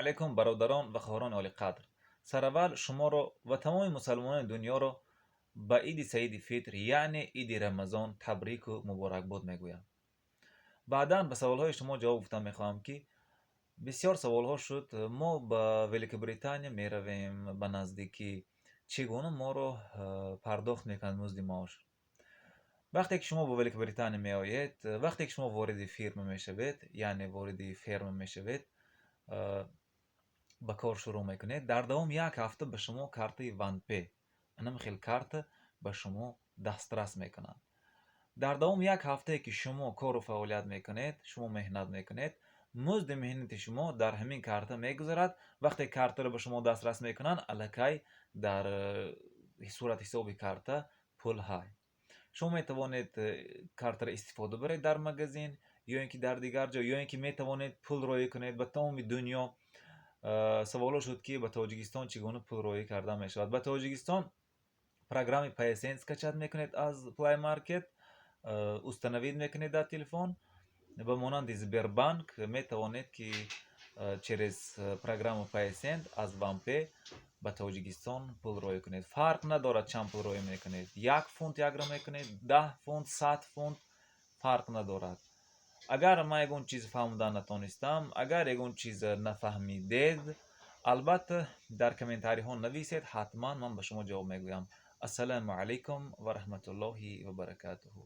Алайкум, бародарон ва хоҳарони олиқадр! Сараввал шуморо ва тамоми мусалмонони дунёро ба Иди Саиди Фитр, яъне Иди Рамазон, табрику муборакбод мегӯям. Баъдан ба саволҳои шумо ҷавоб гуфтан мехоҳам, ки бисёр саволҳо шуд. Мо ба Великобритания меравем ба наздикӣ, чӣ гуна моро пардохт мекунанд музди маош? Вақте ки шумо ба Великобритания меоед, вақте ки шумо вориди фирма мешавед, яъне вориди ферма мешавед, ба кор шурӯъ мекунед, дар давоми як ҳафта ба шумо картаи 1P, анам хел карта ба шумо дастрас мекунанд. Дар давоми як ҳафтае ки шумо кору фаъолият мекунед, шумо меҳнат мекунед, музди меҳнати шумо дар ҳамин карта мегузарад. Вақте картаро ба шумо дастрас мекунанд, аллакай дар суратҳисоби карта пул ҳай. Шумо метавонед картаро истифода баред дар магазин ё ин ки дар дигар ҷо, ё ин ки метавонед пул роӣ кунед ба тамоми дунё. Саволҳо шуд, ки ба Тоҷикистон чӣ гуна пул роӣ карда мешавад. Ба Тоҷикистон программаи Paysend скачать мекунед аз Play Market, установить мекунед дар телефон. Ба монанди Сбербанк метавонед, ки через программу Paysend аз 1P ба Тоҷикистон пул роӣ кунед. Фарқ надорад, чанд пул роӣ мекунед: 1 фунт якро мекунед, 10 фунт, 100 фунт, фарқ надорад. Агар ман ягон чиз фаҳмода натонистам, агар ягон чиз нафаҳмидед, албатта, дар комментариҳо нависед, ҳатман ман ба шумо ҷавоб мегӯям. Ассалому алайкум ва раҳматуллоҳи ва баракатуҳу.